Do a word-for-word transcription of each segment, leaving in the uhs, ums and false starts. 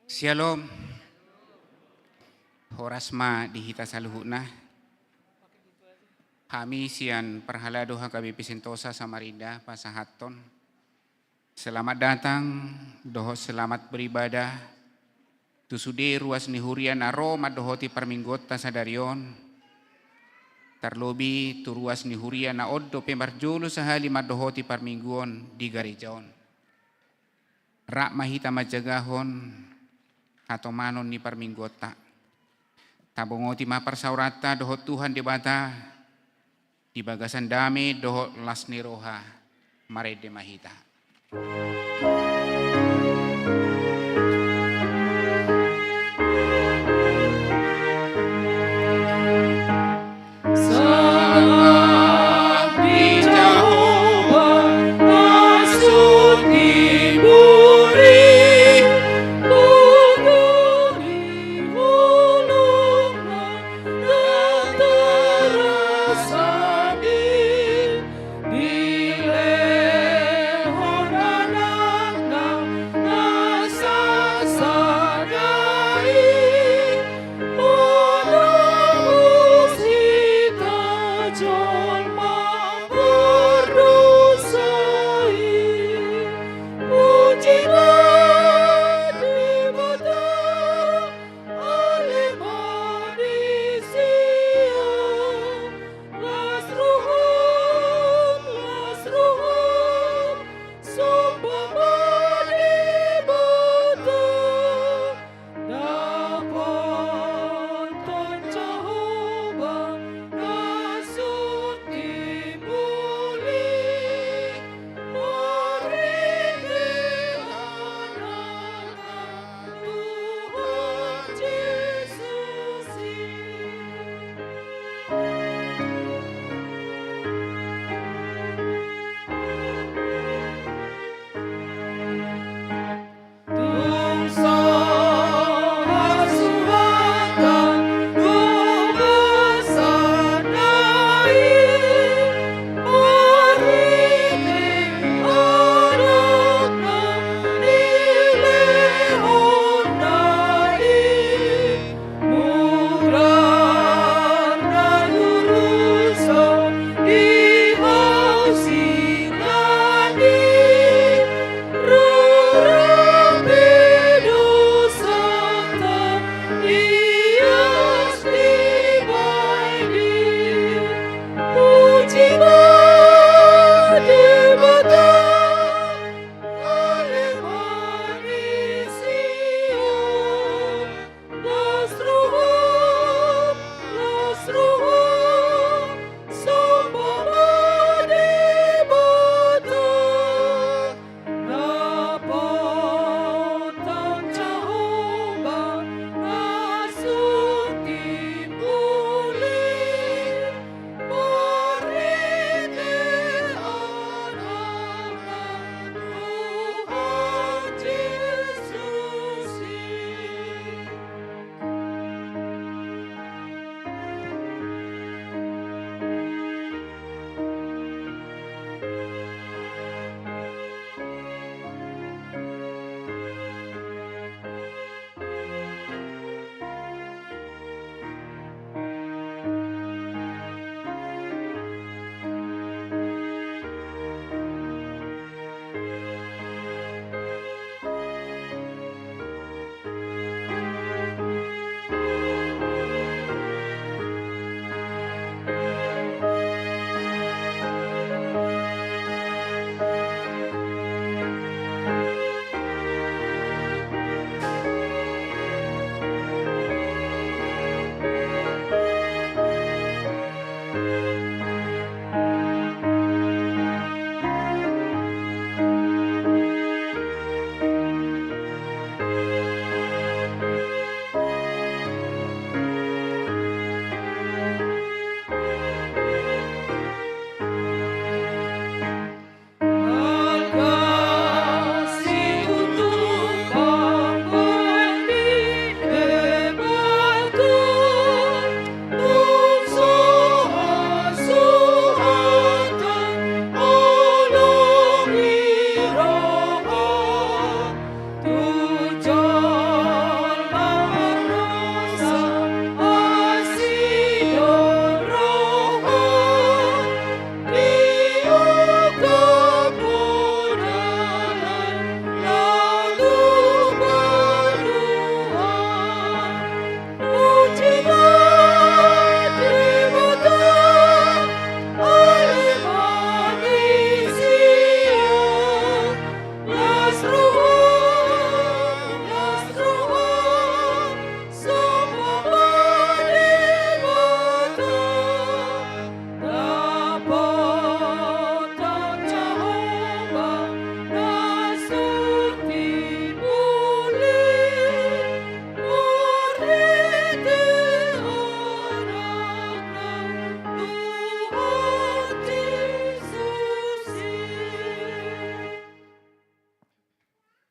Syalom. Horas ma di hita saluhutna. Hami sian parhalado H K B P Sentosa Samarinda pasahathon selamat datang dohot selamat beribadah tu sude ruas ni huria na ro mandohoti parmingguonta sadari on, tarlobi tu ruas ni huria na on dope marjolo sahali mandohoti parmingguon di gareja on. Rap ma hita manjagahon hatomanon ni parmingguonta. Tabongoti ma parsaoranta dohot Tuhan Debata di bagasan dame dohot las ni roha. Marende ma hita.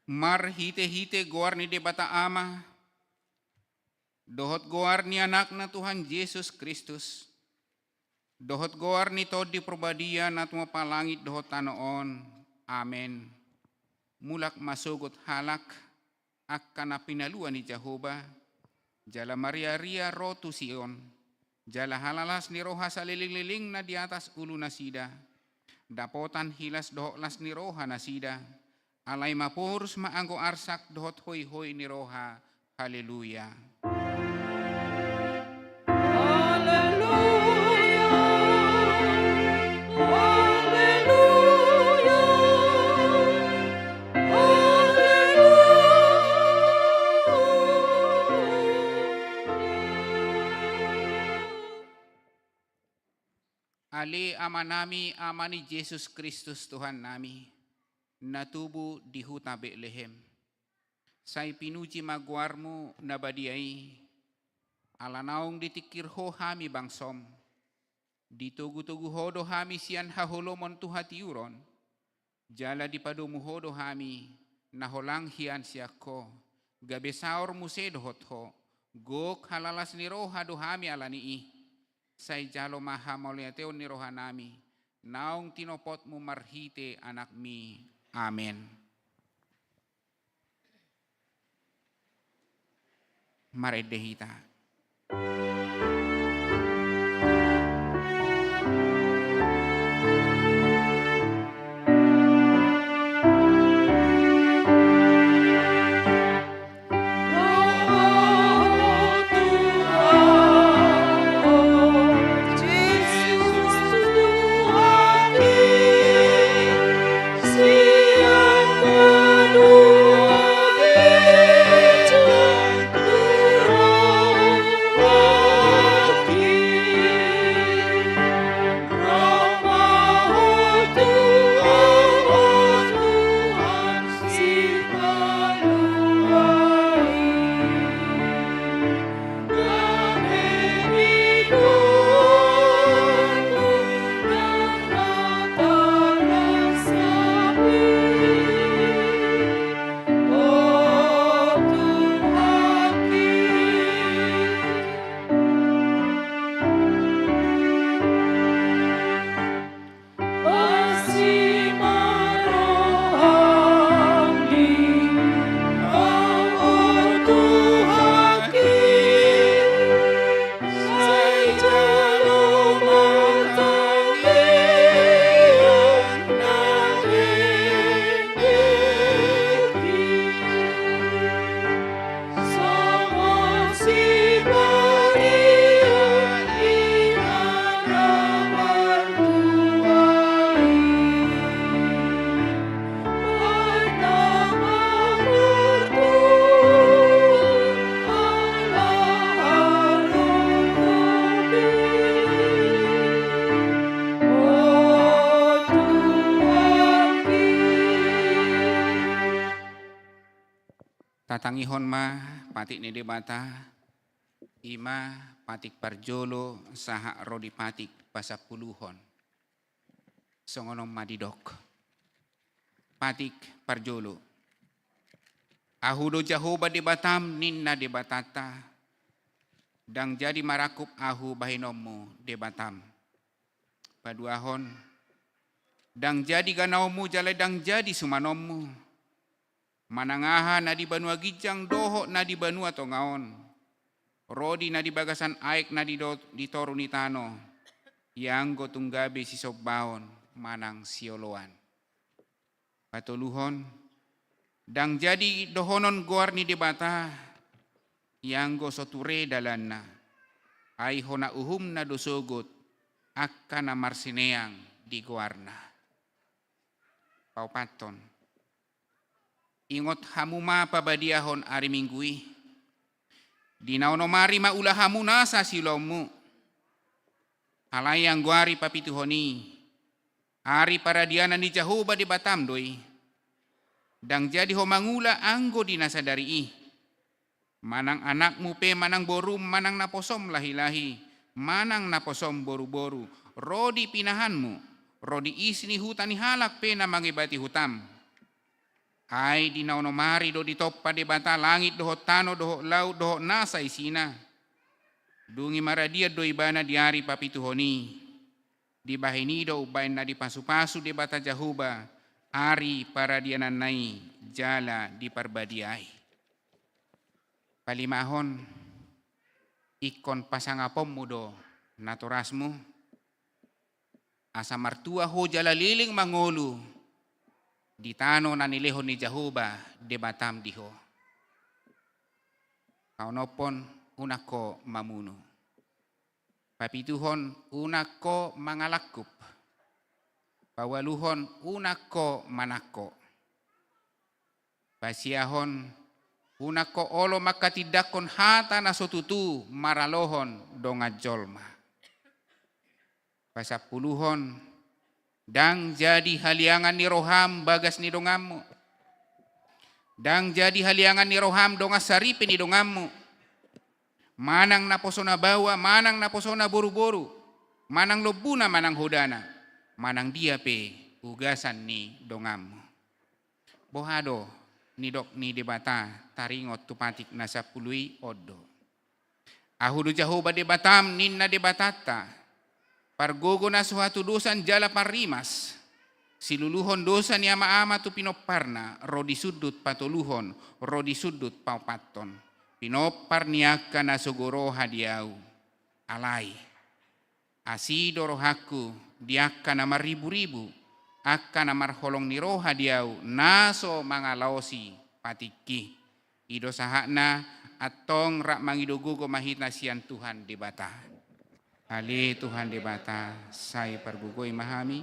Marhite-hite goar ni Debata Ama, dohot goar ni Anakna Tuhan Jesus Kristus, dohot goar ni Tondi Parbadia na tumompa langit dohot tano on. Amen. Mulak ma sogot halak, angka na pinalua ni Jahowa, jala maria-ria ro tu Sion, jala halalas ni roha saleleng-lelengna di atas ulunasida, dapotan hilas dohot las ni roha nasida, alai maporus ma anggo arsak dohot hoi-hoi ni roha. Haleluya. Haleluya. Haleluya. Haleluya. Ale Amanami, Ama ni Jesus Kristus Tuhannami, na tubu di huta Betlehem. Sai pinuji ma goarmu na badia i, ala naung ditingkir ho hami bangsom. Ditogu-togu ho do hami sian haholomon tu hatiuron, jala dipadomu ho do hami na holang hian sian ho, gabe saor muse dohot ho, gok halalas ni roha do hami ala ni i. Sai jalo ma hamauliateon ni rohanami, naung tinopotmu marhite Anakmi. Amen. Marende hita. Tatangihon ma patik ni Debata, i ma patik parjolo sahat ro di patik pasampuluhon. Songon on ma didok. Patik parjolo. Ahu do Jahowa Debatam, ninna Debatanta, ndang jadi marangkup ahu bahenonmu Debatam. Paduahon, ndang jadi ganaonmu jala ndang jadi sumanonmu. Manang aha na di banua ginjang dohot na di banua tonga on, ro di na di bagasan aek na di do-, di toru ni tano, ianggo tung gabe sisombaon manang sioloan. Patoluhon, ndang jadi dohonon goar ni Debata, ianggo so ture dalanna, ai hona uhumna do sogot angka na marsineang di goarna. Paopathon. Ingot hamu ma pabadiahon ari Minggu i. Di na onom ari ma ula hamu nasa siulaonmu. Alai anggo ari papituhon i, ari paradianan ni Jahowa Debatam do i. Ndang jadi ho mangula anggo di na sadari i. Manang anakmu pe, manang borum, manang naposom lahi-lahi, manang naposom boru-boru, ro di pinahanmu, ro di isi ni huta ni halak pe na mangebati hutam. Ai di na onom ari do ditompa Debata langit dohot tano dohot laut dohot nasa isina. Dung i maradian do ibana di ari papituhon i. Dibahen i do umbahen na dipasupasu Debata Jahowa ari paradiananna i jala diparbadiai. Palimahon, ingkon pasangaponmu do natorasmu, asa martua ho jala leleng mangolu di tano na nilehon ni Jahowa Debatam di ho. Paonomhon, unang ho mamunu. Papituhon, unang ho mangalangkup. Paualuhon, unang ho manangko. Pasiahon, unang ho olo manghatindanghon hata na so tutu maralohon dongan jolma. Pasampuluhon, ndang jadi haliangan ni roham bagas ni donganmu. Ndang jadi haliangan ni roham dongan saripe ni donganmu. Manang naposona baoa, manang naposona boruboru, manang lombuna, manang hodana, manang dia pe ugasan ni donganmu. Boha do nidok ni Debata taringot tu patik na sampulu i? On do. Ahu do Jahowa Debatam, ninna Debatanta, pargogo na so hatudosan jala parrimas, siluluhon dosa ni amaama tu pinomparna, ro di sundut patoluhon, ro di sundut paopathon, pinompar ni angka na so goroha di ahu. Alai asi do rohangku di angka na marriburibu, angka na marholong ni roha di ahu, na so mangalaosi patikki. I do sahatna, antong rap mangido gogo ma hita sian Tuhan Debata. Ale Tuhan Debata, sai pargogoi ma hami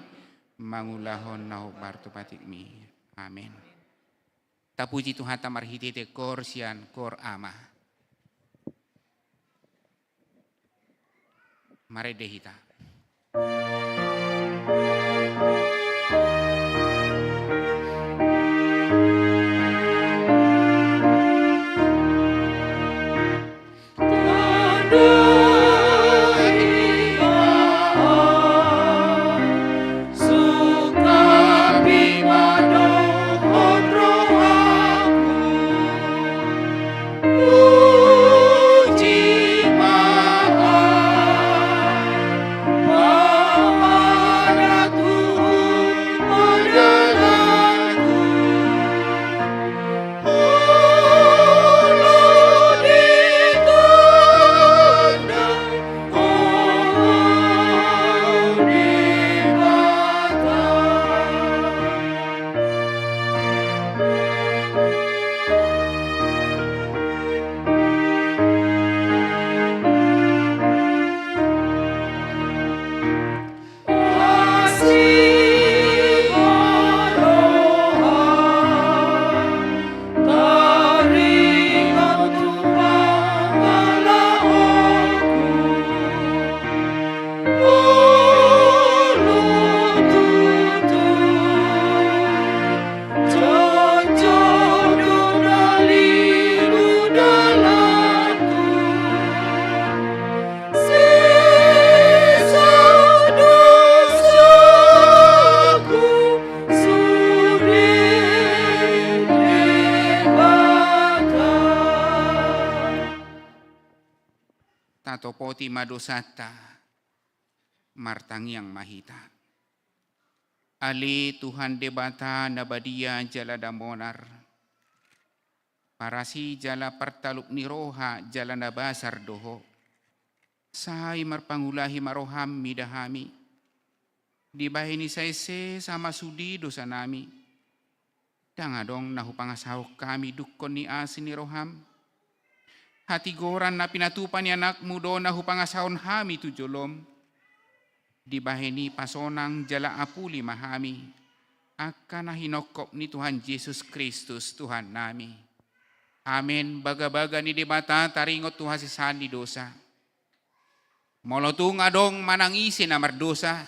mangulahon na hombar tu patikmi. Amen. Tapuji Tuhanta marhitehite koor sian koor Ama. Marende hita. Tatopoti ma dosanta, martangiang ma hita. Ale Tuhan Debata na badia jala na bonar, parasi jala partalup ni roha jala na basar do Ho. Sai marpangulahi ma roham mida hami. Dibahen i sai sesa ma sude dosanami. Ndang adong na hupangasahon hami dungkon ni asi ni roham. Hatigoran na pinatupa ni anakmu do na hupangasahon hami tu jolom. Dibahen i pasonang jala apuli ma hami, angka na hinongkop ni Tuhan Jesus Kristus Tuhannami. Amen. Bagabaga ni Debata taringot tu hasesaan ni dosa. Molo tung adong manang ise na mardosa,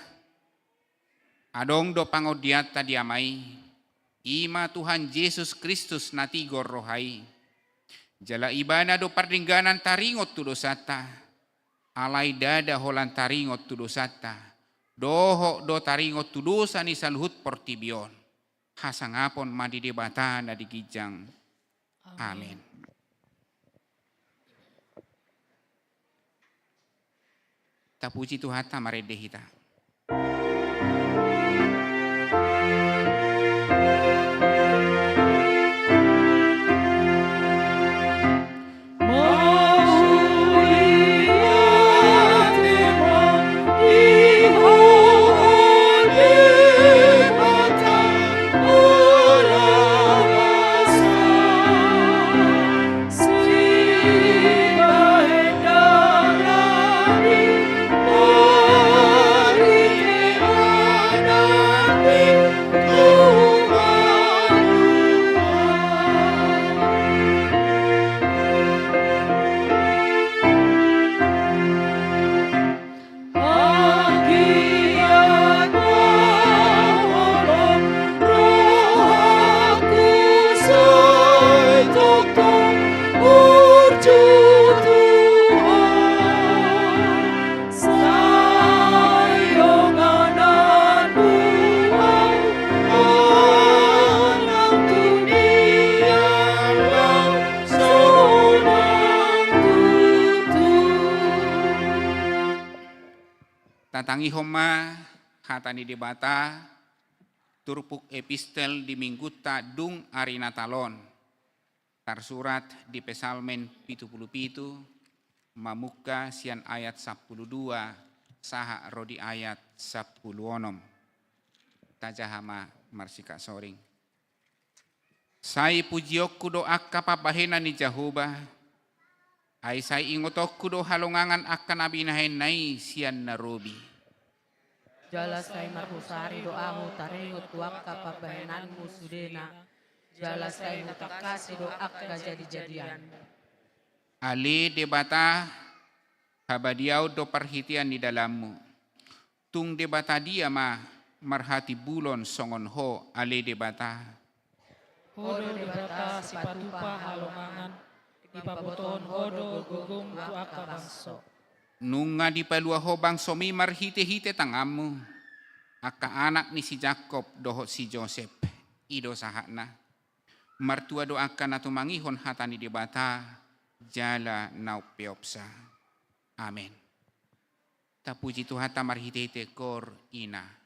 adong do pangondianta di Ama i, i ma Tuhan Jesus Kristus na tigor roha i. Jala Ibana do pardengganan taringot tu dosanta, alai ndada holan taringot tu dosanta, dohot do taringot tu dosa ni saluhut portibi on. Hasangapon ma di Debata na di ginjang. Amen. Amen. Tapuji Tuhanta, marende hita. Tatangihon ma hata ni Debata, turpuk epistel di Minggunta dung ari Natal on, tarsurat di Psalmen pitu pulu pitu, mamungka sian ayat sampulu dua sahat ro di ayat sampulu onom. Tajaha ma marsikap soring. Sai pujionku do angka pambahenan ni Jahowa, ai sai ingotonku do halongangan angka na binahenna i sian na robi. Jala sai marhusari do ahu taringot tu angka pambahenanmu sudena, jala sai hutangkasi do angka jadijadianmu. Ale Debata, habadiaon do parhitean ni dalanmu. Tung Debata dia ma marhatimbulon songon Ho, ale Debata? Ho do Debata sipatupa halongangan, dipabotohon Ho do gogom tu angka bangso. Nunga dipalua Ho bangsomi marhitehite tanganmu, angka anak ni si Jakkob dohot si Josep, i do sahatna. Martua do angka na tumangihon hata ni Debata, jala na umpeopsa. Amen. Tapuji Tuhanta marhitehite koor ina.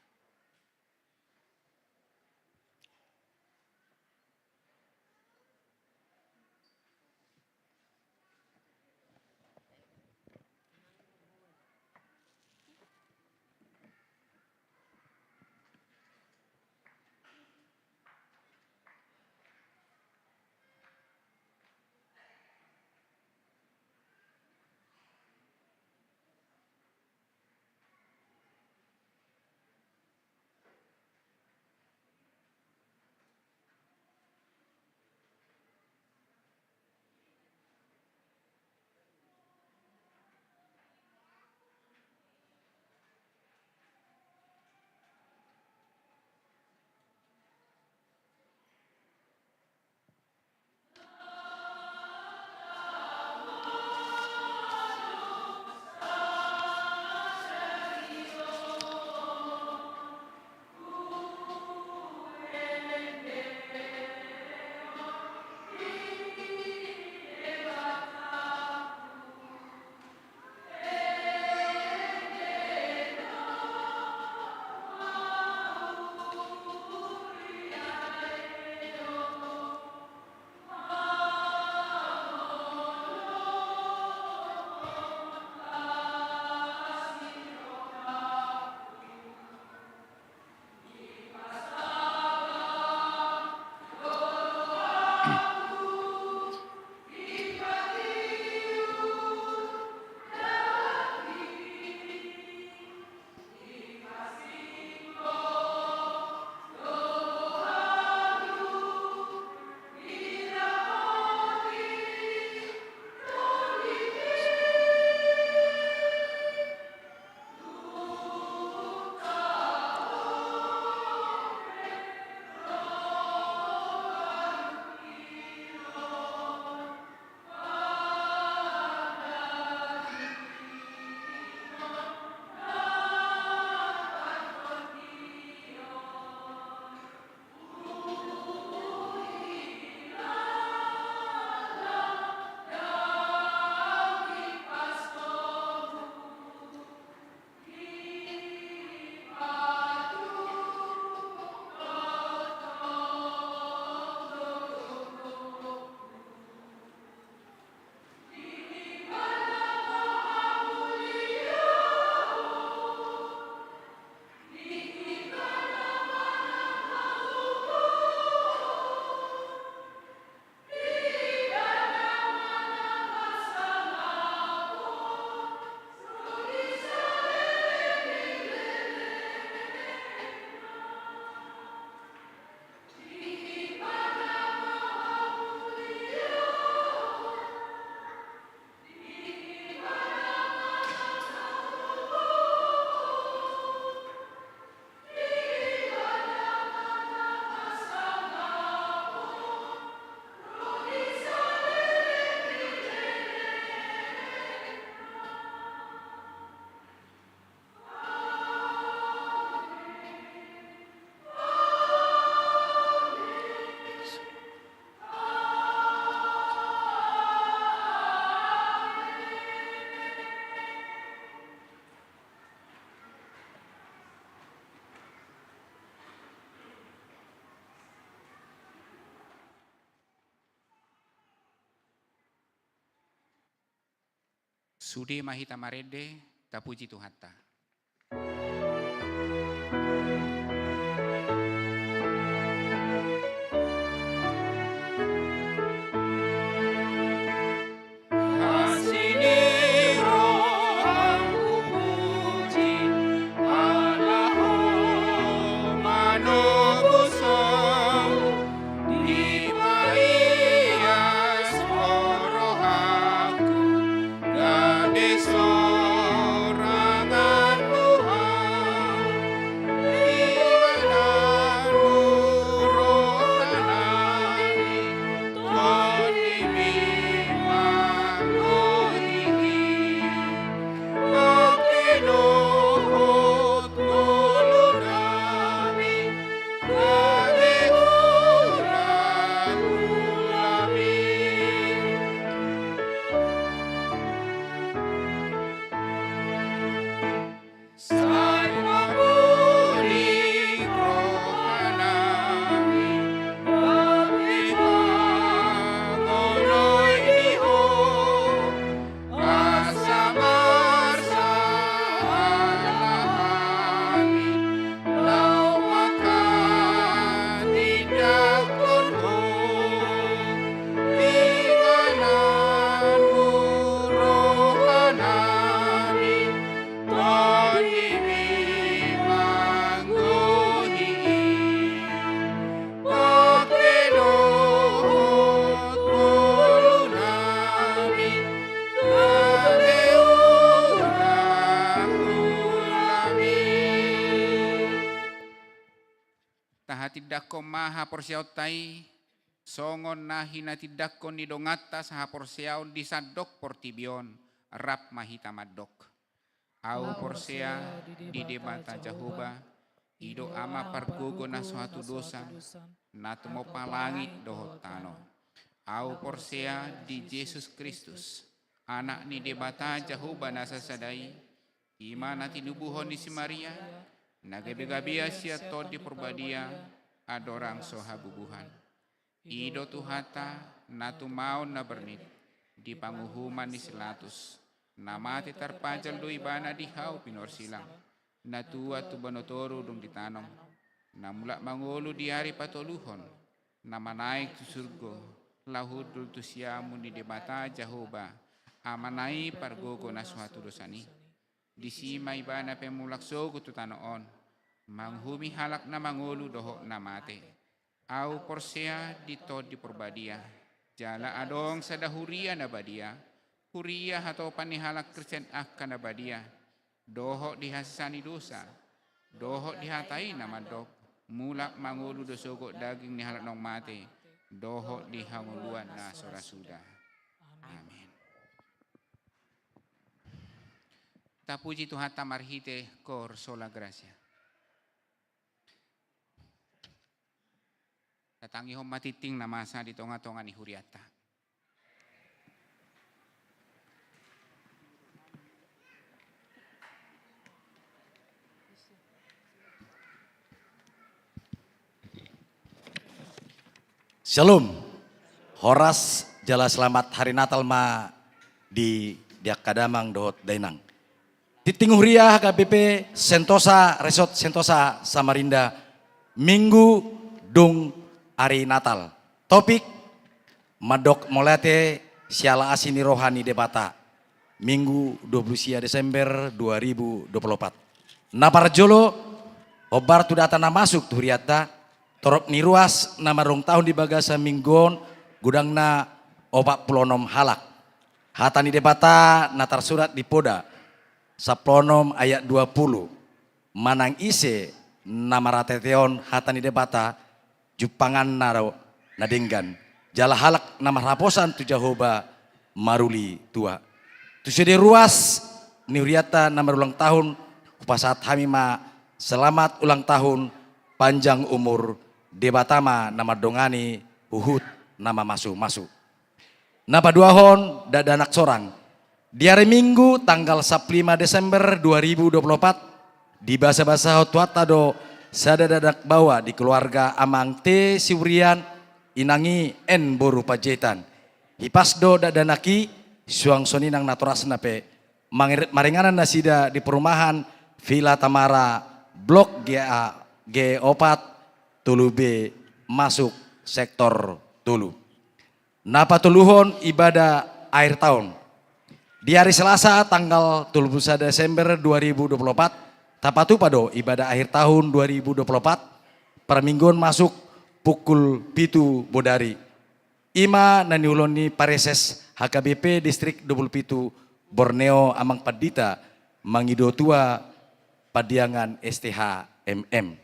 Sude ma hita marende, tapuji Tuhanta. Asi ni rohangku puji, ala Ho manobus ahu, dipaias Ho rohangku, gabe sorangan Ho ahu, inganan Ho roha nami, tondimi manggohi i. Pake dohot ngolu nami, gabe hulahulami. Sai mamulik roha nami, gabe mangoloi di Ho, asa marsahalah hami, laho manghatindanghon Ho. Inganan Ho roha nami, tondimi manggohi i. Pake dohot ngolu nami, gabe hulahulami. Tahatindanghon ma haporseaonta i, songon na hinatindangkon ni donganta sahaporseaon di sandok portibi on, rap ma hita mandok. Ahu porsea di Debata Jahowa, i do Ama pargogo na so hatudosan, na tumompa langit dohot tano. Ahu porsea di Jesus Kristus, Anak ni Debata Jahowa na sasada i, i ma na tinubuhon ni si Maria, na gabe-gabean sian Tondi Parbadia, andorang so habubuhan. I do Tuhanta, na tumaon na bernit, di panguhuman ni si Pilatus, na mate tarpajal do Ibana di hau pinorsilang, na tuat tu banua toru dung ditanom, na mulak mangolu di ari patoluhon, na manaek tu surgo, laho hundul tu siamun ni Debata Jahowa, Amana i pargogo na so hatudosan i. Disi ma Ibana pe mulak sogot tu tano on, manguhumi halak na mangolu dohot na mate. Ahu porsea di Tondi Parbadia, jala adong sada huria na badia, huria hatopan ni halak Kristen angka na badia, dohot di hasesaan ni dosa, dohot di hata i na mandok, mulak mangolu do sogot daging ni halak naung mate, dohot di hangoluan na so ra suda. Amin. Tapuji Tuhanta marhite Cor Sola Gratia. Tatangihon ma tingting na masa di tonga-tonga ni hurianta. Shalom. Horas jala selamat hari Natal ma di, di angka damang dohot dainang. Tingting huria H K B P Sentosa, Resort Sentosa Samarinda, Minggu dung ari Natal. Topik, mandok mauliate siala asi ni roha ni Debata. Minggu dua puluh sia Desember dua ribu dua puluh opat. Na parjolo, hombar tu data na masuk tu hurianta, torop ni ruas na marulang tahun di bagasan minggu on, godangna opat pulu onom halak. Hata ni Debata na tarsurat di Poda sampulu onom ayat dua pulu. Manang ise na marateatehon hata ni Debata, jumpanganna do na denggan. Jala halak na marhaposan tu Jahowa maruli tua. Tu sude ruas ni hurianta na marulang tahun, hupasahat hami ma selamat ulang tahun, panjang umur, Debata ma na mandongani huhut na mamasumasu. Na paduahon, dakdanak sorang. Di ari Minggu tanggal sampulu lima Desember dua ribu dua puluh opat, dibasabasahon Tuhanta do sada dakdanak baoa di keluarga Amang T Siburian, Inang i N boru Panjaitan. Hipas do dakdanak i, suang songon i nang natorasna pe, Mangir-, maringanan nasida di perumahan Villa Tamara, blok G A, G opat, tolu B, masuk sektor tolu. Na patoluhon, ibadah akhir tahun. Di hari Selasa tanggal dua puluh satu Desember dua ribu dua puluh empat, tapatupa do ibadah akhir tahun dua ribu dua puluh empat, parmingguon masuk pukul pitu bodari. I ma na niulahon ni Pareses H K B P Distrik dua puluh pitu Borneo, Amang Pandita Mangido Tua Pandiangan S T H M M.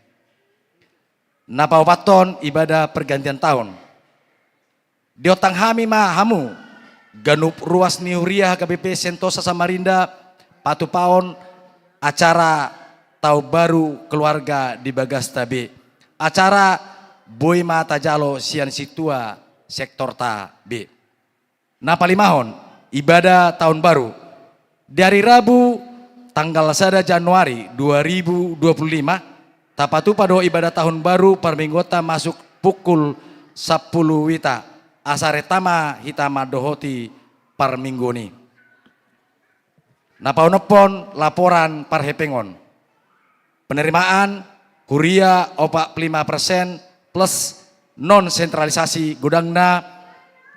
Na paopathon, ibadah pergantian tahun. Diontang hami ma hamu, ganup ruas ni huria H K B P Sentosa Samarinda, patupaon acara Tahun Baru Keluarga di bagasta be. Acara boi ma tajalo sian sintua sektorta be. Na palimahon, ibadah tahun baru. Di hari Rabu, tanggal sada Januari dua ribu dua puluh lima, tapatupa do ibadah tahun baru parmingguonta masuk pukul sampulu wita, asa renta ma hita mandohoti parmingguon i. Na paonomhon, laporan parhepengon. Penerimaan huria opat puluh lima persen plus non sentralisasi, godangna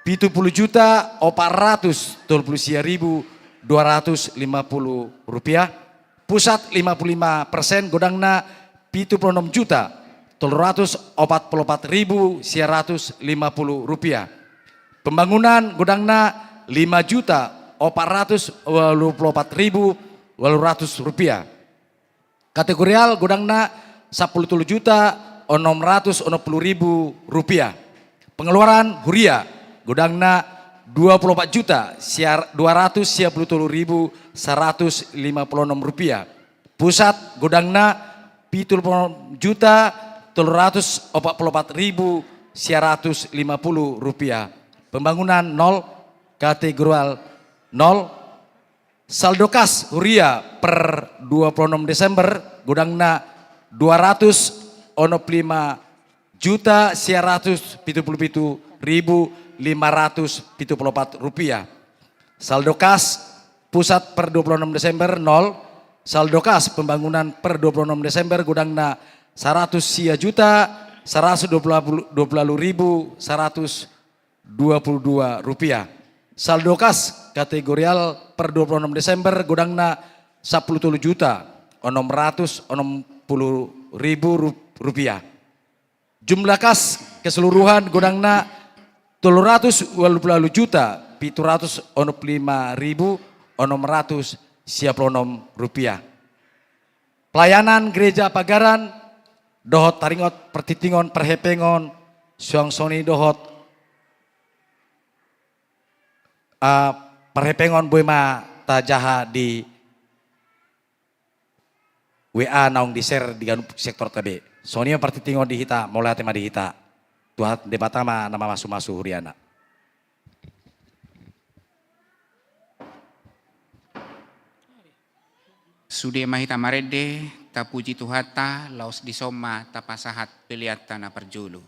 pitu pulu juta opat ratus tolu pulu sia ribu dua ratus lima pulu rupiah. Pusat lima pulu lima persen, godangna pitu pulu onom juta tolu ratus opat pulu opat ribu sia ratus lima pulu rupiah. Pembangunan, godangna lima juta opat ratus walu pulu opat ribu walu ratus rupiah. Kategorial, godangna sampulu tolu juta onom ratus onom pulu ribu rupiah. Pengeluaran huria, godangna dua pulu opat juta dua ratus sia pulu tolu ribu saratus lima pulu onom rupiah. Pusat, godangna pitu pulu onom juta tolu ratus opat pulu opat ribu sia ratus lima pulu rupiah. Pembangunan, nol. Kategorial, nol. Saldo kas huria per dua pulu onom Desember, godangna dua ratus onom pulu lima juta sia ratus pitu pulu pitu ribu lima ratus pitu pulu opat rupiah. Saldo kas pusat per dua pulu onom Desember, nol. Saldo kas pembangunan per dua pulu onom Desember, godangna saratus sia juta saratus dua pulu, dua pulu ribu saratus dua puluh dua rupiah. Saldo kas kategorial per dua pulu onom Desember, godangna sampulu tolu juta onom ratus onom pulu ribu rupiah. Jumlah kas keseluruhan, godangna tolu ratus walu pulu walu juta pitu ratus onom pulu lima ribu onom ratus sia pulu onom rupiah. Pelayanan Gereja Pagaran dohot taringot partingtingon parhepengon, suang songon i dohot, ah, parhepengon boi ma tajaha di W A naung di-share di ganup sektorta be. Songon i ma partingtingon di hita, mauliate ma di hita. Tuhan Debata ma na mamasumasu huriana. Sude ma hita marende, tapuji Tuhanta, laos dison ma tapasahat peleanta na parjolo.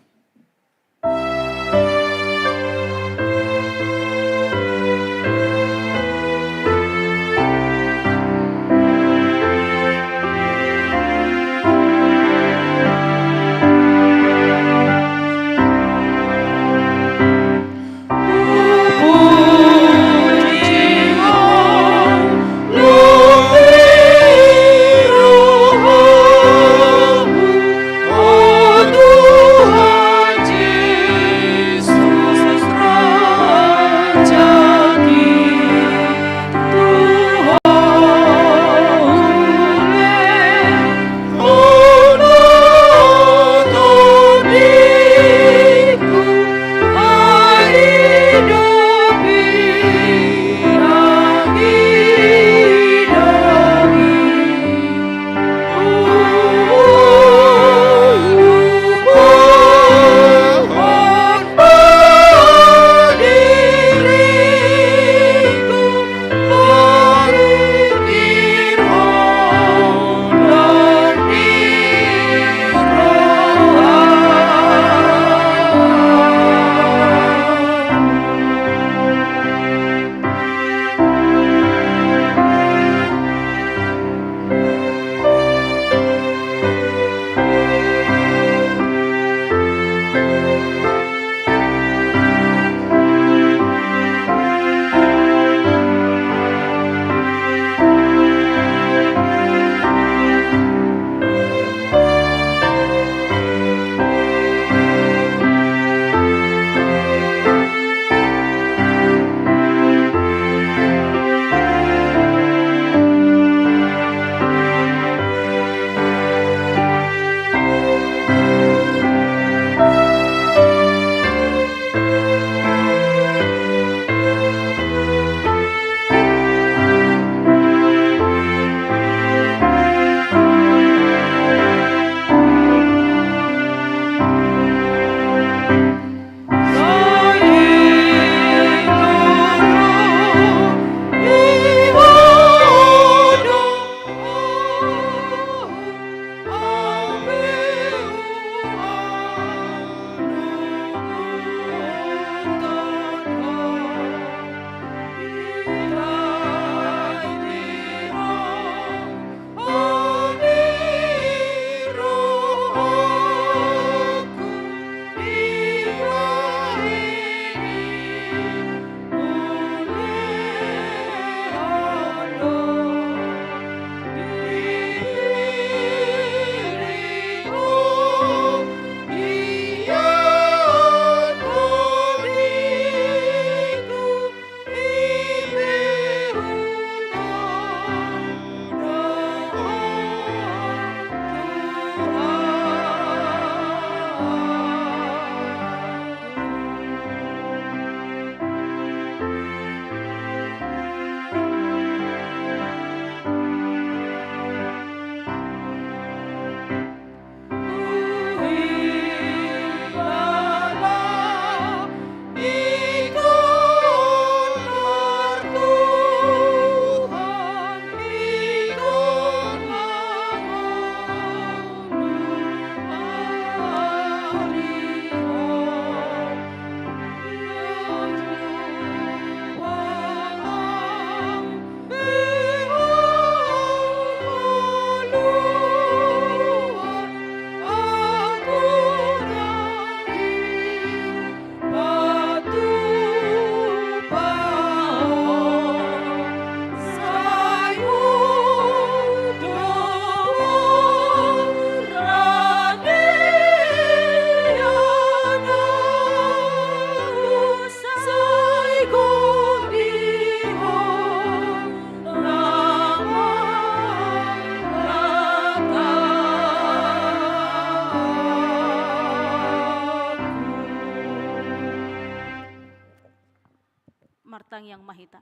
Martangiang ma hita.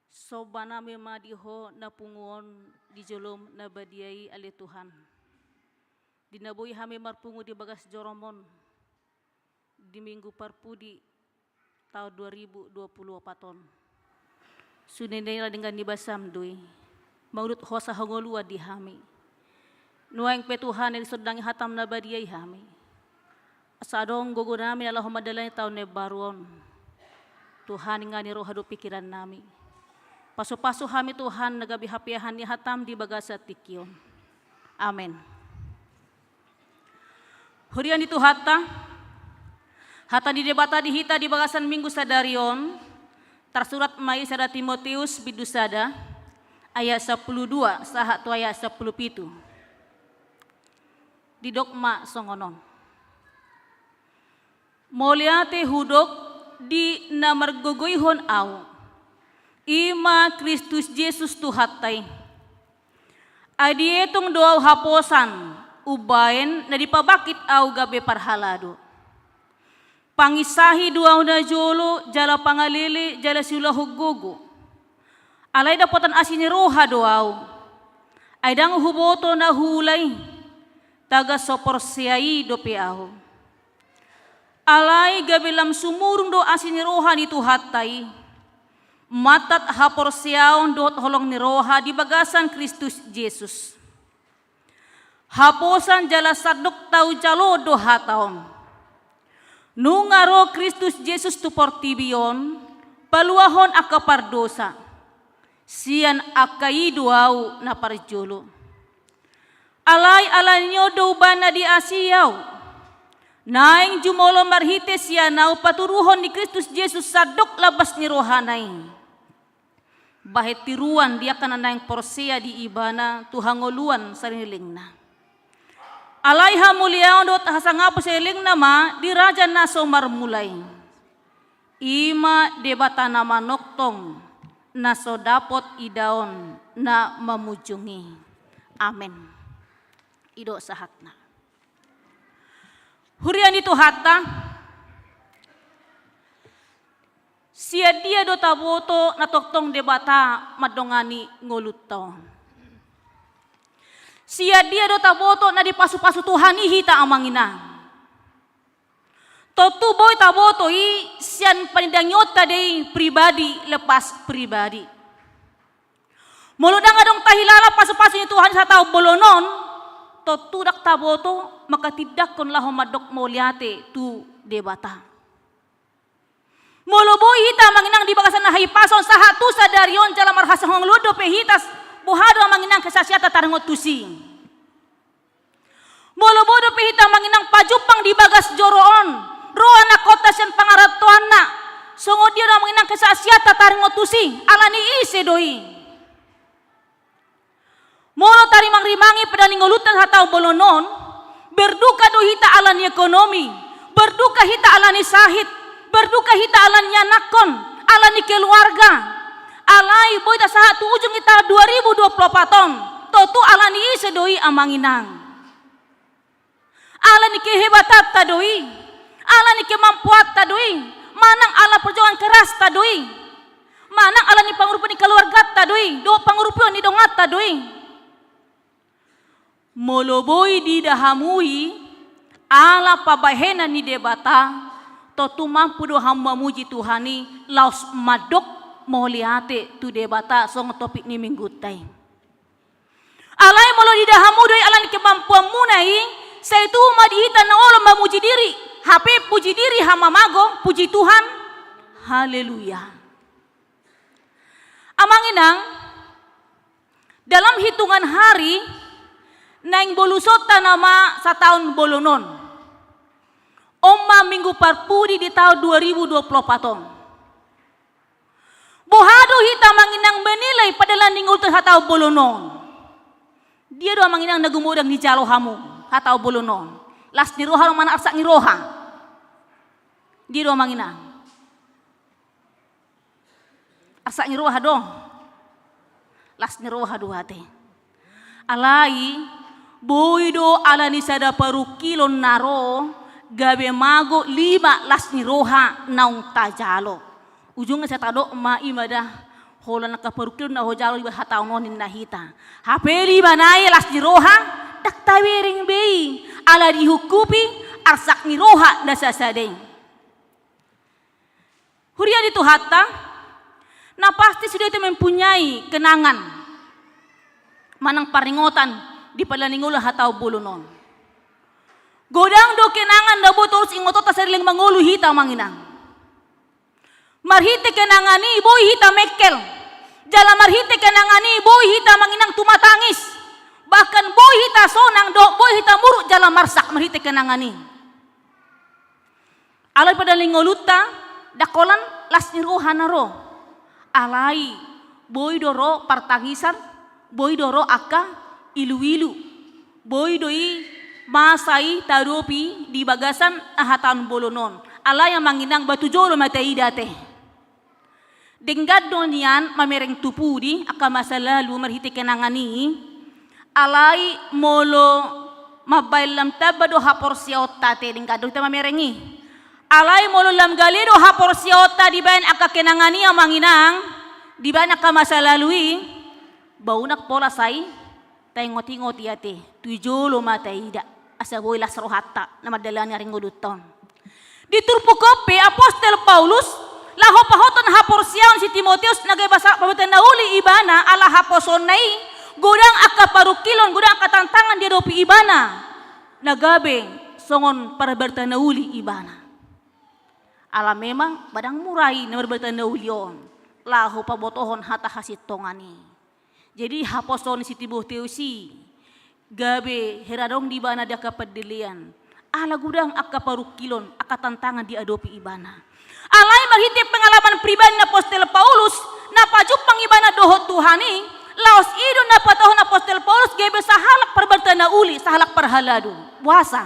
Somba nami ma di Ho na pungu on di jolom na badia i, ale Tuhan. Di na boi hami marpungu di bagas jorom on di Minggu Parpudi taon dua ribu dua pulu opat on. Sude na denggan ni basaM do i, mangido hosa hangoluan di hami. Nuaeng pe Tuhan, na disondangi hataM na badia i hami, asa adong gogo nami na laho mandalani taon na imbaru on. Tuhan, ingani roha dohot pikiran nami. Pasupasu hami Tuhan, na gabe hapeahan ni hataM di bagasan tingki on. Amen. Huria ni Tuhanta, hata ni Debata di hita di bagasan Minggu sadari on, tarsurat ma i sada Timoteus bindu sada, ayat sampulu dua sahat tu ayat sampulu pitu. Didok ma songon on. Mauliate hudok di na margogoihon ahu, i ma Kristus Jesus Tuhanta i. Ai dietong do ahu haposan umbaen na dipabangkit ahu gabe parhalado. Panginsahi do ahu najolo jala pangalele jala siulahon gogo. Alai dapotan asi ni roha do ahu. Ai ndang huboto na huula i, tagan so porsea i dope ahu. Alai gabe lam sumurung do asi ni roha ni Tuhanta i, mantat haporseaon dohot holong ni roha di bagasan Kristus Jesus. Haposan jala sandok taujalo do hata on. Nunga ro Kristus Jesus tu portibi on, paluahon angka pardosa. Sian angka i do ahu na parjolo. Alai ala ni on do umbaen na diasi ahu. Naeng jumolo marhite sian ahu patuduhon ni Kristus Jesus sandok lambas ni rohana i. Bahen tiruan di angka na naeng porsea di Ibana tu hangoluan salelengna. Alai hamuliaon dohot hasangapon salelengna ma di Raja na so marmula i. I ma Debata na manongtong, na so dapot idaon, na mamunjung i. Amen. I do sahatna. Huria ni Tuhanta, sian dia do taboto na tongtong Debata mandongani ngolunta on? Sian dia do taboto na dipasupasu Tuhan i hita, amang inang? Tontu boi taboto i sian panindangionta do i pribadi lepas pribadi. Molo ndang adong tahilala pasupasu ni Tuhan sataon bolon on, tontu ndang taboto manghatindanghon laho mandok mauliate tu Debata. Molo boi hita, amang inang, di bagasan na hahipason sahat tu sadari on jala marhasahangoluan dope hita, boha do, amang inang, kesaksianta taringot tusi? Molo boi dope hita, amang inang, pajumpang di bagas joro on ro anakhonta sian pangarantoanna, songon dia do, amang inang, kesaksianta taringot tusi? Ala ni ise do i? Molo tarimangrimangi pandang ni ngolunta sataon bolon on, berduka do hita ala ni ekonomi, berduka hita ala ni sahit, berduka hita ala ni anakhon, ala ni keluarga. Alai boi tasahat tu ujung ni taon dua ribu dua pulu opat on, tontu ala ni ise do i, amang inang? Ala ni kehebatanta do i, ala ni kemampuanta do i, manang ala perjuangan kerasta do i, manang ala ni pangurupion ni keluarganta do i dohot pangurupion ni donganta do i? Molo boi diida hamu i ala pambahenan ni Debata, tontu mampu do hamu mamuji Tuhan i laos mandok mauliate tu Debata songon topik ni Minggunta i. Alai molo diida hamu do i ala ni kemampuanmuna i, sai tubu ma di hita na olo mamuji diri, hape puji diri hamamago, puji Tuhan. Haleluya. Amang inang, dalam hitungan hari, naeng bolusonta nama sataon bolon on. On ma Minggu Parpudi di taon dua ribu dua pulu opat on. Boha do hita, amang inang, menilai pardalanan ni ngolunta sataon bolon on? Dia do, amang inang, na gumodang dijalo hamu sataon bolon on? Las ni roha do manang arsak ni roha? Dia do, amang inang? Arsak ni roha do? Las ni roha do ate. Alai boi do ala ni sada parungkilon na ro gabe mago lima las ni roha naung tajalo. Ujungna sai tadok ma i ma da, holan angka parungkilon na hujalo di bagasan hataon on ninna hita. Hape lima nai las ni roha, ndang tabereng be i, ala dihungkupi arsak ni roha na sasada i. Huria ni Tuhanta, na pasti sudah hita mempunyai kenangan manang paringotan di pardalanan ni ngolu hataon bolon on. Godang do kenangan na boi torus ingotonta saleleng mangolu hita, amang inang. Marhite kenangan i boi hita mengkel. Jala marhite kenangan i boi hita, amang inang, tumatangis. Bahkan boi hita sonang dohot boi hita muruk jala marsak marhite kenangan i. Alai pardalanan ni ngolunta, ndang holan las ni roha na ro. Alai boi do ro partangisan, boi do ro angka iluilu. Boi do i masa i taadopi di bagasan hataon bolon on. Alai, amang inang, batu jolo ma taida ate. Denggan do nian mamereng tu pudi angka masa lalu marhite kenangan i, alai molo mambahen lam tamba do haporseaonta ate, denggan do hita mamereng i. Alai molo lam gale do haporseaonta dibahen angka kenangan i, amang inang, dibahen angka masa lalu i, ba unang pola sai taingot-ingot i ate, tu jolo ma taida, asa boi las rohanta na mandalani ari ngolunta on. Di turpuk on pe apostel Paulus laho pahothon haporseaon si Timoteus na gabe sahalak parbadian na uli ibana ala haposoonna i, godang angka parungkilon, godang angka tantangan diadopi ibana na gabe songon parbadian na uli ibana. Ala memang ba ndang mura i na marbadian na uli on laho pabotohon hata hasintongan i. Jadi haposoon si Timoteus i gabe hera adong di ibana di angka pandelean, ala godang angka parungkilon, angka tantangan diadopi ibana. Alai marhite pengalaman pribadi ni apostel Paulus na pajumpang ibana dohot Tuhan i, laos i do na patahon apostel Paulus gabe sahalak parbadian na uli, sahalak parhalado. Boasa?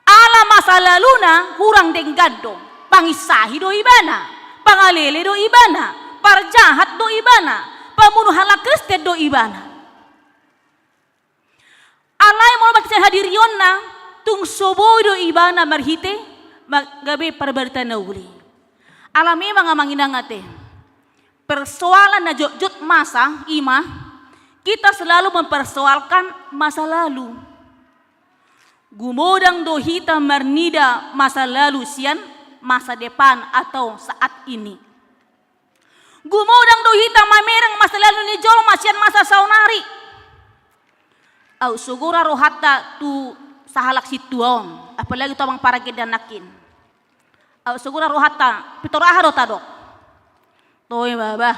Ala masa laluna hurang denggan do, panginsahi do ibana, pangalele do ibana, parjahat do ibana, pamunu halak Kristen do ibana. Alai molo marhite hadirionna, tung so boi do ibana marhite ma-, gabe parbadian na uli. Ala memang, amang inang, ate, persoalan na jotjot masa i ma, kita selalu mempersoalkan masa lalu. Gumodang do hita marnida masa lalu sian masa depan atau saat ini. Gumodang do hita mamereng masa lalu ni jolma sian masa saonari. Aut so gora rohanta tu sahalak sintua on, apalagi tu amang parangge nangkin. Aut so gora rohanta, pintor aha do tadok? Toe ma bah,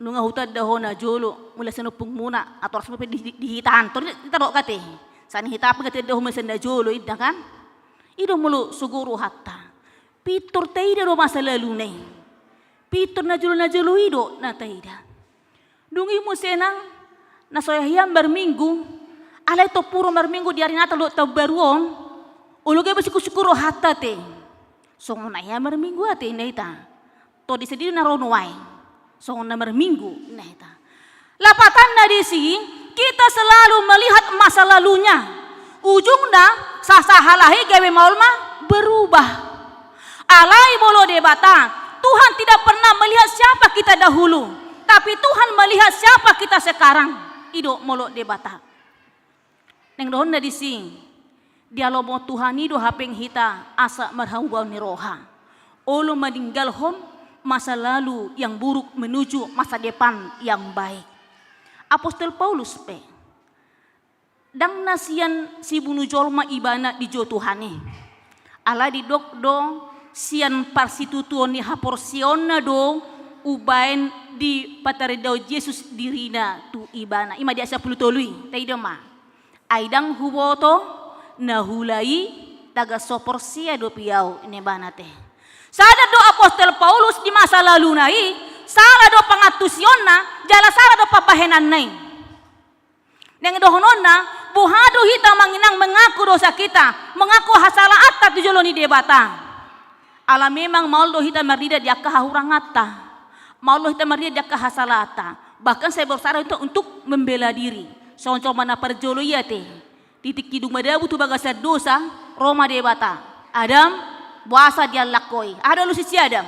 nunga hutanda ho najolo, mulai sian ompungmuna, ator asmo pe di, di, di hita antor, di, di tadok ate. Sai hita pe hutanda ho mulai sian najolo, inda kan? I do molo so gora rohanta. Pintor taida do masa laluna i. Pintor najolo-najolo i do na taida. Dung i muse nang, na so hea hian marminggu, alai tompu ro marminggu di ari Natal dohot taon baru on, olo gabe sungkun-sungkun rohanta ate. Songon na hea marminggu ate, inda hita. Tondi sandiri na ro nuaeng. Songon na marminggu, inda hita. Lapatanna disi, kita selalu melihat masa lalunya. Ujungna, sasahalak i gabe maol ma berubah. Alai molo Debata, Tuhan tidak pernah melihat siapa kita dahulu, tapi Tuhan melihat siapa kita sekarang. I do molo Debata. Naeng dohonna disi, dialomo Tuhan i do hape hita asa marhamubaon ni roha. Olo maninggalhon masa lalu yang buruk menuju masa depan yang baik. Apostel Paulus pe, ndang na sian sibunu jolma ibana dijou Tuhan i. Alai didok do sian parsitutuon ni haporseaonna do umbaen dipataridao Jesus dirina tu ibana. I ma di ayat sampulu tolu i, taida ma. Ai ndang huboto na hula i, tagan so porsea dope ahu, ninna ibana ate. Sadar do apostel Paulus di masa laluna i, sala do pangantusionna, jala sala do pambahenanna i. Naeng dohononna, boha do hita amang inang mengaku dosa kita, mengaku hasalaanta tu jolo ni Debata. Ala memang maol do hita marnida di angka hahuranganta. Maol do hita marnida di angka hasalaanta. Bahkan sai berusaha do hita untuk membela diri. Songon jolma na parjolo i ate. Di tingki dung madabu tu bagasan dosa, Ro ma Debata, "Adam, boasa diallak ho i?" Aha do alusi si Adam?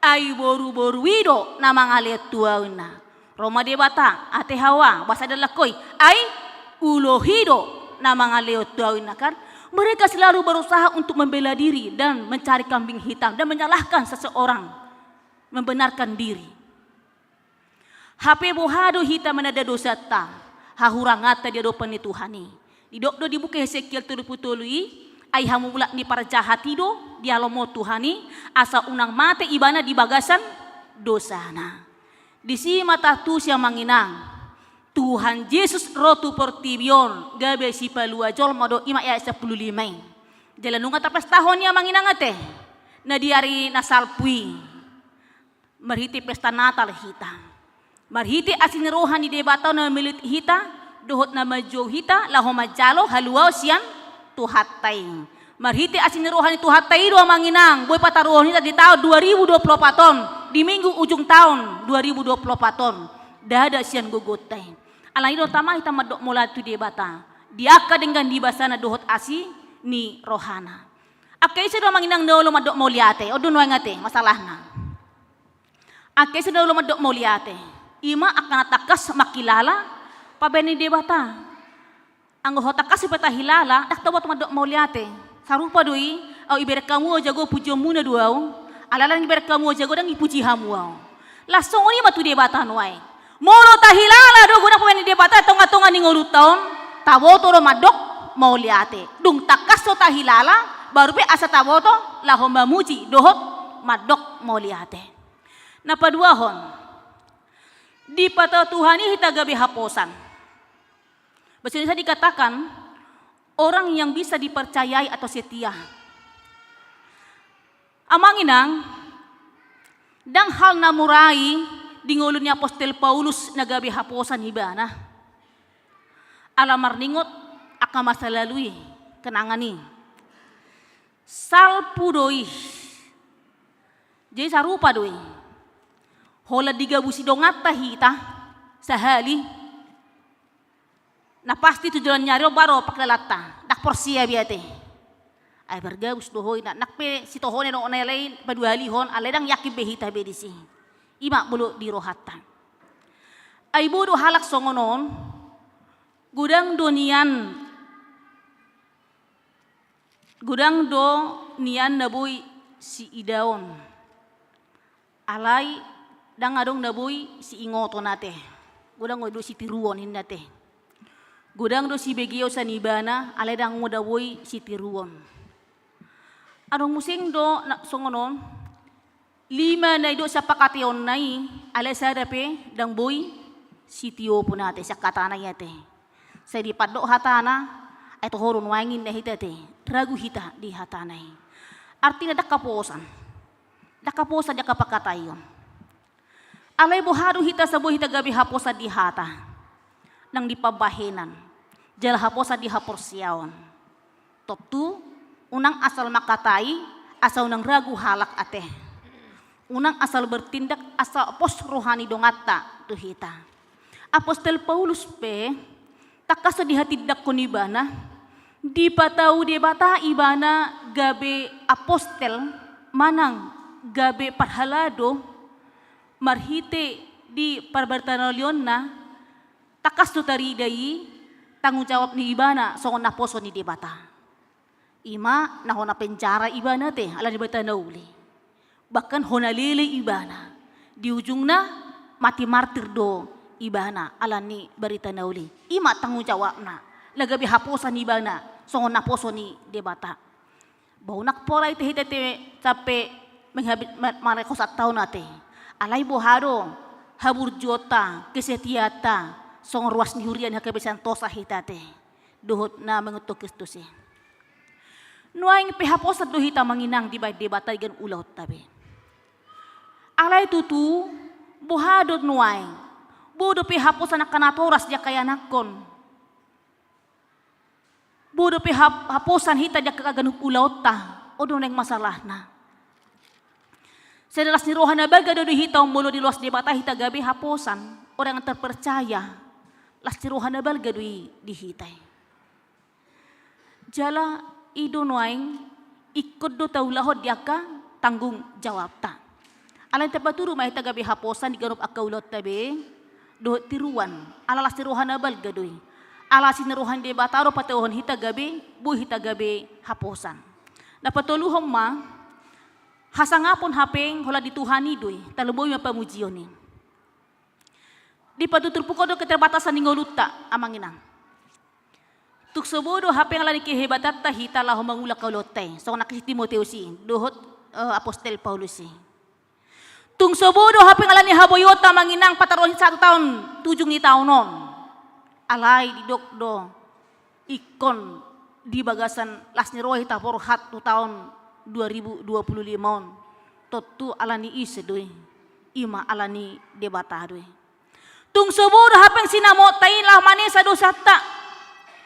"Ai boruboru i do na mangalehon tuaonna." Ro ma Debata, "Ate Hawa, boasa diallak ho i?" "Ai ulo i do na mangalehon tuaonna," kan? Mereka selalu berusaha untuk membela diri dan mencari kambing hitam dan menyalahkan seseorang, membenarkan diri. Hape boha do hita mananda dosanta, hahuranganta di adopan ni Tuhan i? Didok do di buku Hesekiel tolu pulu tolu i, "Ai hamulak ni parjahat i do dialomhon Tuhan i, asa unang mate ibana di bagasan dosana." Disi ma tatusi, amang inang, Tuhan Jesus ro tu portibi on gabe sipalua jolma do, i ma ayat sampulu lima i. Jala nunga tapestahon i, amang inang, ate, na di ari na salpu i. Marhite pesta Natal hita, marhite asi ni roha ni Debata na mamillit hita dohot na manjou hita laho manjalo haluaon sian Tuhanta i. Marhite asi ni roha ni Tuhanta i do, amang inang, boi pataruhon hita di taon dua ribu dua puluh opat on, di minggu ujung taon dua ribu dua puluh opat on, ndada sian gogonta i. Alani i do tama hita mandok mauliate tu Debata di angka denggan ni basana dohot asi ni rohana. Angka ise do, amang inang, na olo mandok mauliate? On do nuaeng, ate, masalahna. Angka ise na olo mandok mauliate? I ma angka na tangkas manghilala pabahenan ni Debata. Anggo ho tangkas pe tahilala, ndang taboto mandok mauliate. Sarupa do i, "Ahu ibereng hamu, o jago, pujionmuna do ahu. Alai ndang ibereng hamu, o jago, ndang ipuji hamu ahu." Laos songon i ma tu Debata nuaeng. Molo tahilala do godang pabahenan ni Debata tongatonga ni ngolunta on, taboto do mandok mauliate. Dung tangkas so tahilala, baru pe asa taboto laho mamuji dohot mandok mauliate. Na paduahon, dipatau Tuhan i hita gabe haposan. Bahasa Indonesia dikatakan, orang yang bisa dipercayai atau setia. Amang inang, ndang hal na mura i di ngolu ni apostel Paulus na gabe haposan ibana. Ala marningot angka masa lalu i, kenangan i. Salpu do i. Jadi sarupa do i. Holan digabusi donganta hita sahali. Na pasti tu joloan ni ari on baru pardalanan, ndang porsea be ate. Ai pargabus do ho i, na nang pe sitohona do na lain paduahalihon, alai ndang yakin be hita be disi. I ma molo di rohanta. Ai boi do halak songon on, godang do nian, godang do nian na boi siidaon. Alai ndang adong na boi siingoton ate. Godang do sitiruon ninna ate. Godang do sibegeon sian ibana, alai ndang adong na boi sitiruon. Adong muse do na songon on, lima na didok sian pangkataionna i, alai sada pe ndang boi sitiopon ate sian hatana i ate. Sai dipandok hatana, ai toho do nuaeng ninna hita ate, ragu hita di hatana i. Artina ndang haposan. Ndang haposan di angka pangkataion. Alai boha do hita asa boi hita gabe haposan di hata nang di pambahenan, jala haposan di haporseaon? Tontu unang asal mangkatai asa unang ragu halak ate. Unang asal bertindak asa pos roha ni donganta tu hita. Apostel Paulus pe tangkas so dihatindangkon ibana, dipatau Debata ibana gabe apostel manang gabe parhalado marhite di parbarita na ulionna, tangkas do tarida i tanggung jawab ni ibana songon naposo ni Debata. I ma na hona penjara ibana ate ala ni barita na uli. Bahkan hona lele ibana. Di ujungna mati martir do ibana ala ni barita na uli. I ma tanggung jawabna. Ala gabe haposan ibana songon naposo ni Debata. Boi unang pola hita ate sampe menghabis ma-, mareko sataon ate. Alai boha do haburjuonta, kesetiaanta songon ruas ni huria ni hagabe sian tosa hita ate. Dohot na mangihuthon Kristus i. Nuaeng pe haposan do hita manginang dibahen Debata di ganup ulaonta be. Alai tutu, boha do nuaeng? Boi dope haposan angka natoras di angka ianakhon. Boi dope hap-, haposan hita di angka ganup ulaonta. On do nuaeng masalahna. Sai las ni roha na balga do di hita on molo diloas Debata hita gabe haposan, orang yang terpercaya. Las ni roha na balga do i di hita i. Jala I do nuaeng ingkon do taulahon di angka tanggung jawabta. Alai tapatudu ma hita gabe haposan di ganup angka ulaonta be, dohot tiruan, ala las ni roha na balga do i. Ala asi ni roha ni Debata do patauhon hita gabe, boi hita gabe haposan. Na patoluhon ma, hasangapon hapeng holan di Tuhan i do i, tarlumobi ma pamujion i. Dipatuturpuk do keterbatasan ni ngolunta, amang inang. Tung so boi do hapeng ala ni kehebatanta hita laho mangula angka ulaonta i, songon na si Timoteus i, dohot, eh, apostel Paulus i. Tung so boi do hapeng ala ni haboionta, amang inang, pataruhon hita sahat tu taon, tu ujung ni taon on. Alai didok do, ingkon di bagasan las ni roha hita borhat tu taon dua ribu dua puluh lima on. Tontu ala ni ise do i, i ma ala ni Debata do i. Tung so boi do hapeng sinamotta i laho manesa dosanta.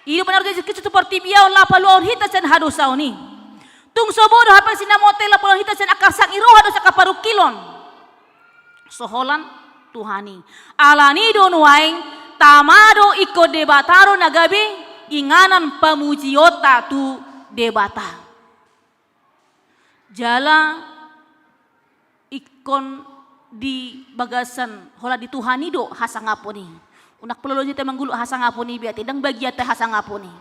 I do umbahen na ro Jesus Kristus tu portibi on laho paluahon hita sian hadosaon i. Tung so boi do hapeng sinamotta i laho paluahon hita sian angka arsak ni roha dohot angka parungkilon. So holan Tuhan i. Ala ni i do nuaeng tama do ingkon Debata do na gabe inganan pamujionta tu Debata. Jala ingkon di bagasan holan di Tuhan i do hasangapon i. Unang pola loja hita mangguluk hasangapon i be ate, ndang bagianta hasangapon i.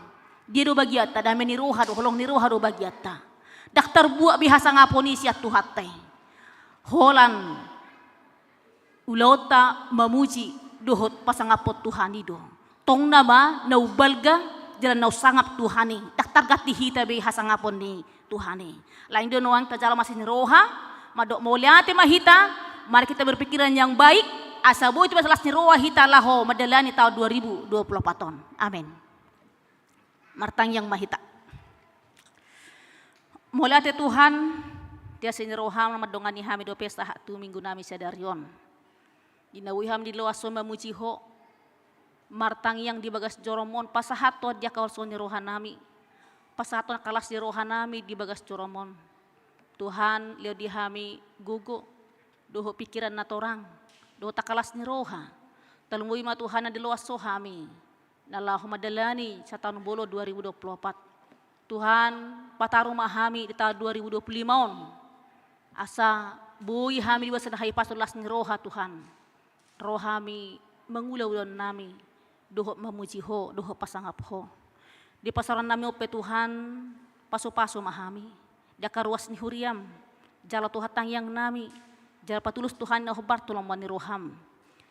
Dia do bagianta, dame ni roha do, holong ni roha do bagianta. Ndang tarbuat be hasangapon i sian Tuhanta i. Holan ulaonta mamuji dohot pasangaphon Tuhan i do. Tongtong ma na umbalga jala na umsangap Tuhan i. Ndang targanti hita be hasangapon ni Tuhan i. Alai i do nuaeng tajalo ma las ni roha, mandok mauliate ma hita, mari kita berpikiran yang baik, asa boi tu las ni roha hita laho mandalani taon dua ribu dua puluh empat on. Amen. Martangiang ma hita. Mauliate Tuhan, di asi ni roham na mandongani hami dope sahat tu minggu nami sadari on. Di na boi hami di loas on mamuji Ho, martangiang di bagas joroM on, pasahathon di angka holso ni roha nami, pasahathon angka las ni roha nami di bagas joroM on. Tuhan, lehon di hami gogo dohot pingkiran na torang, dohot angka las ni roha. Tarlumobi ma Tuhan na di loas Ho hami na laho mandalani sataon bolon dua ribu dua puluh empat. Tuhan, pataru ma hami di taon dua ribu dua puluh lima on, asa boi hami di bagasan hahipason las ni roha, Tuhan, ro hami mangula ulaon nami dohot mamuji Ho dohot pasangap Ho. Di parsaoran nami on pe, Tuhan, pasupasu ma hami di angka ruas ni huriaM. Jalo Tuhan tangiang nami, jala patulus Tuhan na hombar tu lomo ni rohaM.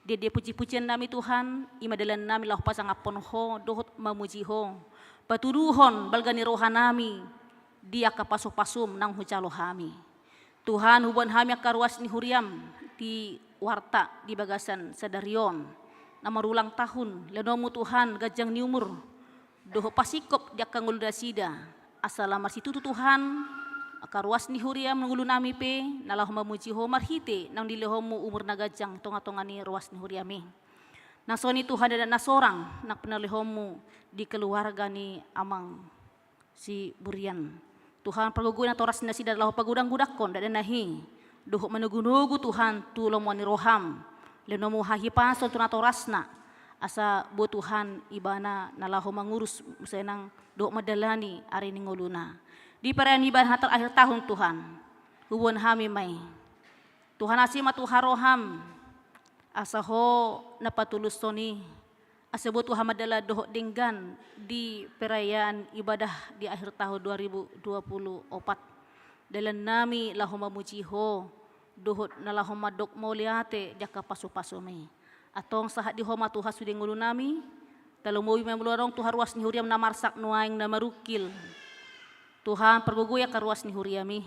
Di, di pujipujian nami, Tuhan, i ma dalan nami laho pasangaphon Ho dohot mamuji Ho, patuduhon balga ni roha nami di angka pasupasuM naung hujalo hami. Tuhan, huboan hami angka ruas ni huriaM di warta di bagasan sadari on, na marulang tahun, lehonon Mu Tuhan ganjang ni umur dohot pasingkop di angka ngolu nasida, asa laho marsitutu Tuhan angka ruas ni huriaM, ngolu nami pe na laho mamuji Ho marhite naung dilehonMu umur na ganjang tongatonga ni ruas ni huriaM i. Nang songon i Tuhan, ndada na sorang nang pinalehonMu di keluarga ni Amang Siburian. Tuhan, pargogoi natorasna nasida laho pagodanggodangkon ndada na hi dohot manogunogu Tuhan tu lomo ni rohaM. Lehonon Mu hahipason tu natorasna, asa boi Tuhan ibana na laho mangurus muse nang dohot mandalani ari ni ngoluna. Di perayaan ibana Natal akhir tahun, Tuhan, huboan hami ma i. Tuhan, asi ma tu harohaM, asa Ho na patulushon i, asa boi Tuhan mandalan dohot denggan di perayaan ibadah di akhir tahun dua ribu dua puluh opat. Dalan nami laho mamuji Ho dohot na laho mandok mauliate di angka pasupasuMi. Antong sahat di Ho ma Tuhan sude ngolu nami, tarlumobi ma molo adong Tuhan ruas ni huriaM na marsak nuaeng na marungkil. Tuhan, pargogoi angka ruas ni huriaMi.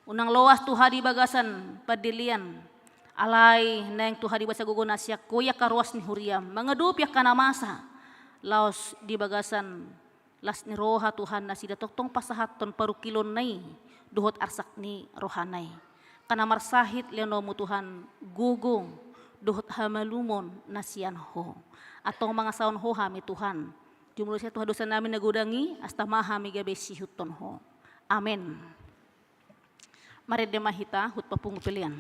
Unang loas Tuhan di bagasan pandelean. Alai naeng Tuhan di bagasan gogo na sian Ho i angka ruas ni huriaM mangadopi angka na masa. Laos di bagasan las ni roha Tuhan nasida tongtong pasahathon parungkilonna i dohot arsak ni rohana i. Angka na marsahit lehonon Mu Tuhan gogo dohot hamalumon na sian Ho. Antong mangasahon Ho hami Tuhan. Jumolo sian Tuhan dosa nami na godang i, asa tama hami gabe siihuthon Ho. Amen. Marende ma hita huhut papungu pelean.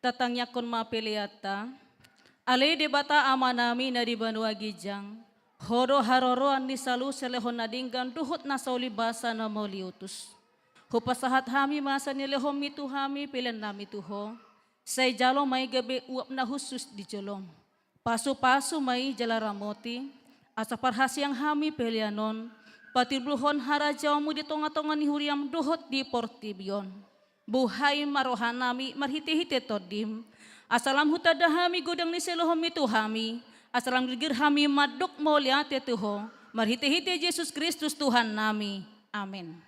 Tatangiangkon ma peleanta. Ale Debata Amanami na di banua ginjang, Ho do haroroan ni saluhut silehon na denggan dohot na saulibasa na mauliutus. Hupasahat hami ma sian na nilehonmi tu hami peleannami tu Ho. Sai jalo ma i gabe uap na hushus di jolom. Pasupasu ma i jala ramoti, asa parhaseang hami pelean on patimbulhon harajaonmu di tongatonga ni huriam dohot di portibi on. Buhai ma rohanami marhitehite Tondim, asa lam hutanda hami godang ni silehonmi tu hami, asa lam girgir hami mandok mauliate tu Ho, marhitehite Jesus Kristus Tuhannami. Amen.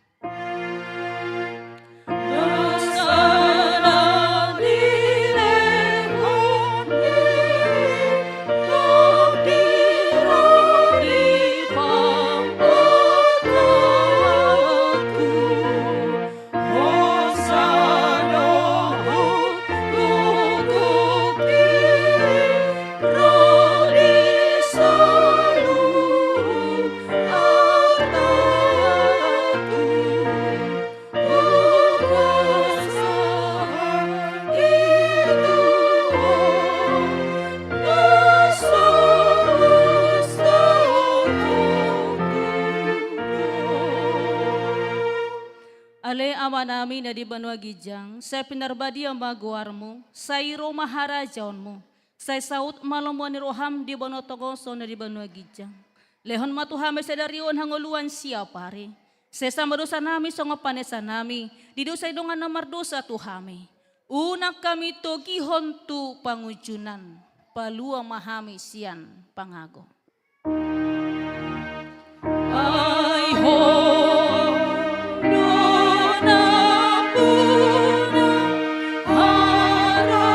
Ale Amanami na di banua ginjang, sai pinarbadia ma goarmu, sai ro ma harajaonmu, sai saut ma lomo ni roham di banua tonga on songon na di banua ginjang. Lehon ma tu hami sadari on hangoluan siapari. Sesa ma dosanami songon panesanami di dosa ni dongan na mardosa tu hami. Unang hami togihon tu pangunjunan, palua ma hami sian pangago. Ai Ho do nampuna harajaon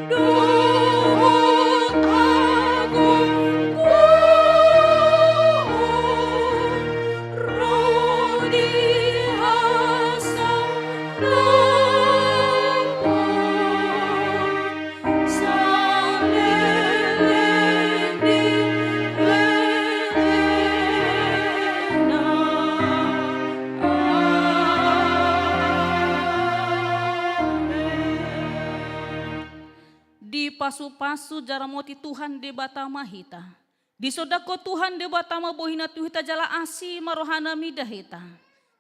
dohot agoan ro di hasangapon saleleng ni lelengna. Amen. Dipasupasu jala ramoti Tuhan Debata ma hita. Disondangkon Tuhan Debata ma bohina tu hita jala asi ma rohana mida hita.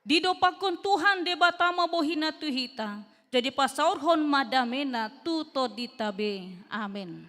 Didompakkon Tuhan Debata ma bohina tu hita, jadi pasaorhon ma damena tu tondinta be. Amen.